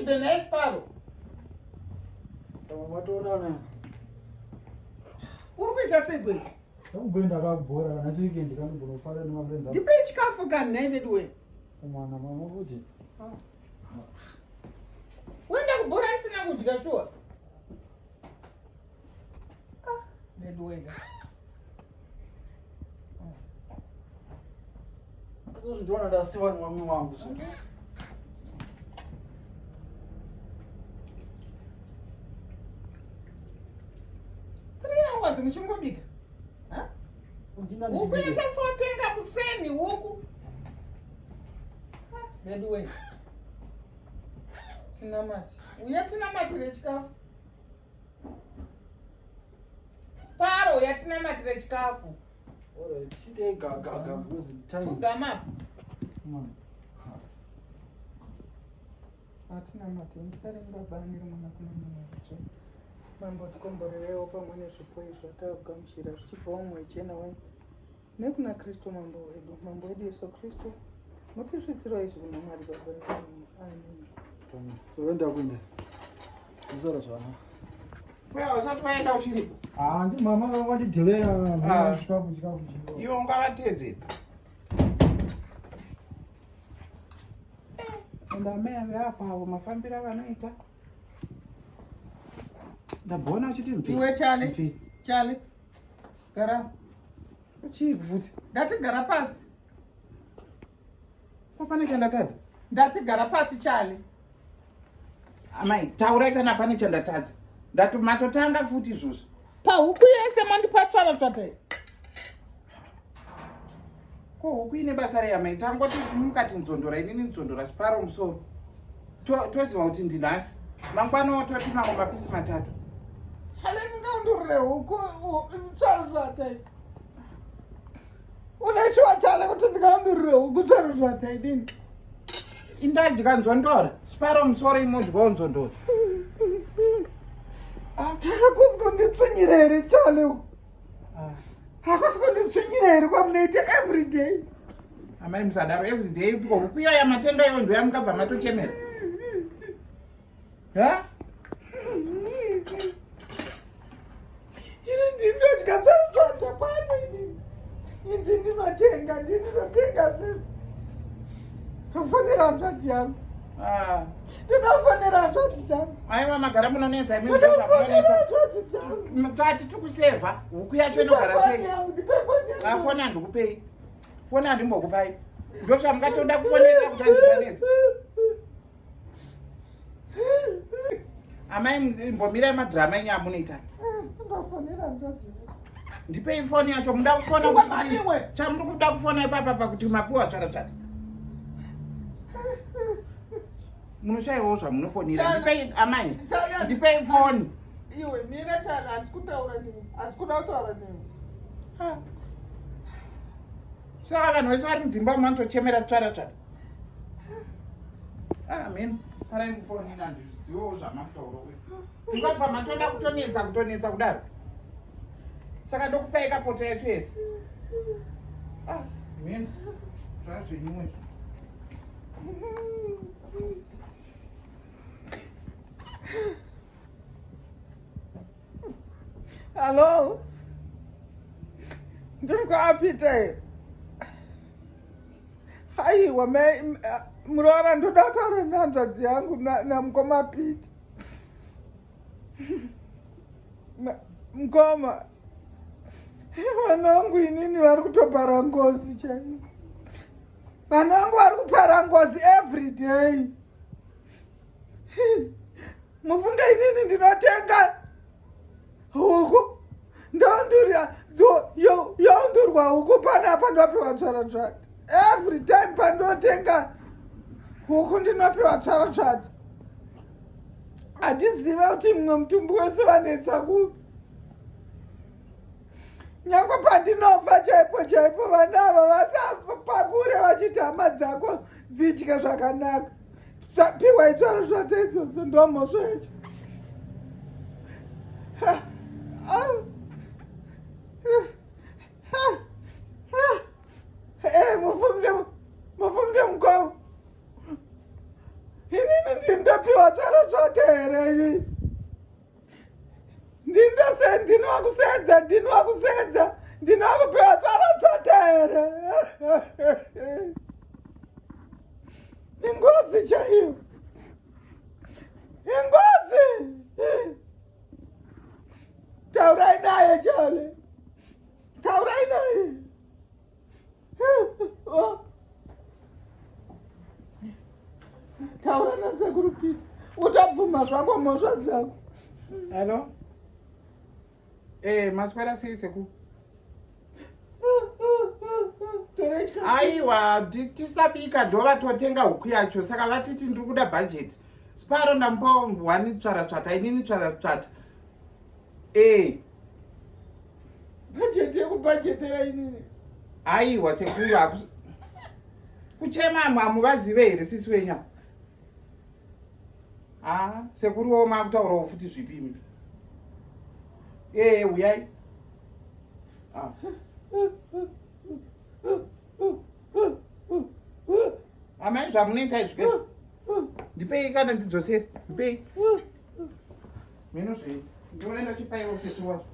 Ibve naye Sparrow. Matoonana. Uri kuita sei gwe? Ndakumboenda kabhora kana nhasi weekend kanombonofara nemafriends angu. Ndipei chikafu kani nhai veduwe. Mwana mama kuti. Uenda kubhora ndisina kudya shuwa. Ah, veduweka. Ndozvindiona ndasiwa nemwamwe wangu so. 3 hours muchingobika. Huku yakasotenga kuseni huku. Veduwe. Tinamati. Uya tinamatire chikafu. Sparrow yatinamatire chikafu. Alright, chitei gagaga because time. Kugama apa. Mm. Atinamati nditarini baba niri mwana kuna mweya Mambo tikomborereiwo pamwe nezvipo izvi zvatagamuchira zvichibvawo mumwoyo chena wenyu nekuna Kristu mambo wedu, mambo wedu Yesu Kristu. Mutisvitsirawo izvi kuna Mwari Baba vedu. Amen. Amen. So wenda kuenda. Uzora zvana. Wewe usati waenda uchiripo. Ah, ndi mama vandidelaya Ah. chikafu chikafu chikafu. Iwe ungavatedzera. Enda amai ave apo avo mafambiro avanoita. Ndamboona uchiti mvi. Iwe Chale, Mvi. Chale, gara. Chii futi? Ndati gara pasi. Ko pane chandatadza? Ndati gara pasi Chale. Amai, taurai kana pane chandatadza. Ndati matotanga futi izvozvo. Pahuku yese mandipa tsvara tsvata. Ko huku ine basa rei amai? Tangoti mukati nzondora inini nzondora siparo musoro. Toziva kuti ndinhasi. Mangwana wototi mamwe mapisi matatu. Chale ndingaundurire huku tsvara tsvata. Une shuwa Chale kuti ndingaundurire huku tsvara tsvata idini? Indadya nzondora. Siparo musoro imodyawo nzondora. Hakusi kunditsvinyira here Chale? Hakusi kunditsvinyira here kwamunoita everyday? Amai musadaro everyday ko huku iya yamatenga iyo ndo yamukabva matochemera. Ha? Ini ndinodya tsvatsvata pano ini. Ini ndinotenga, ndinotenga zvese. Ndofonera hanzvadzi yangu. Ah. Ndinofonera hanzvadzi dzangu. Aiwa magara munonetsa imi Ndinofonera munonetsa. hanzvadzi dzangu. Tati tikusevha huku yacho inogara sei? Ndipe foni yangu, ndipe foni yangu. Ah, foni handikupei. Foni handimbokupai. Ndozvamungatoda kufonerera kuti handitanetsa. Amai mbomirai madhirama enyu amunoita. Ndofonera hanzvadzi yangu. Ndipei foni yacho muda kufona Iwe mani iwe. Chamuri kuda kufona ipapa pakuti mapiwa tsvara tsvata. Munoshaiwawo zvamunofonera. Chana. Ndipei amai. Chana. Ndipei foni. Iwe mira Chale, handisi kutaura newe. Handisi kuda kutaura newe. Ha. Saka vanhu vese vari mudzimba umu vanotochemera tsvara tsvata. Ah, mheno. Farai kufonera handizvizivewo zvamataura uyu. Tingabva matoda kutonetsa kutonetsa kudaro. Saka ndokupai kapoto yacho yese. Ah, mheno. Zvazvenyuwe izvi. Hello? Ndiri kwaPeter here? Aiwa mai muroora ndoda kutaura nehanzvadzi yangu namukoma Peter. Mukoma, vana vangu inini vari kutopara ngozi chaiyo. Vana vangu vari kupara ngozi every day. Mufunge inini ndinotenga huku youndurwa huku panapa ndopiwa tsvara tsvata. Every time pandotenga huku ndinopiwa tsvara tsvata. Handizive kuti mumwe mutumbi wese vanetsa kupi. Nyangwe pandinofa chaipo chaipo vana ava vasapakure vachiti hama dzako dzidye zvakanaka. Piwa itsvara tsvata idzodzo ndomhosva yacho. Mufunge mukoma. Inini Ndindopiwa tsvara tsvata here? Ndindose ndini wakusedza, ndini wakusedza, ndini wakupiwa tsvara tsvata here? Ingozi chaiyo, ingozi. Taurai naye Chale, taurai naye. Taura nasekuru Peter, utabvuma zvako mhosva dzako. Hello. Eh, maswera sei sekuru? Tora chikafu. Aiwa, tisabika ndova totenga huku yacho saka vatiti ndiri kuda budget. Sparo ndamupa one tsvara tsvata, inini tsvara tsvata. Eh, Bhajeti yekubhajetera inini? Aiwa sekuru, kuchema hamuvazive here sisi wenyu? Ah, sekuru wo makutaurawo futi zvipi imi? Eh, uyai. Ah. Amai, zvamunoita izvi, ndipei kana ndidzosere, ndipei mino zvei, ndione ndachipaiwo sekuru wacho.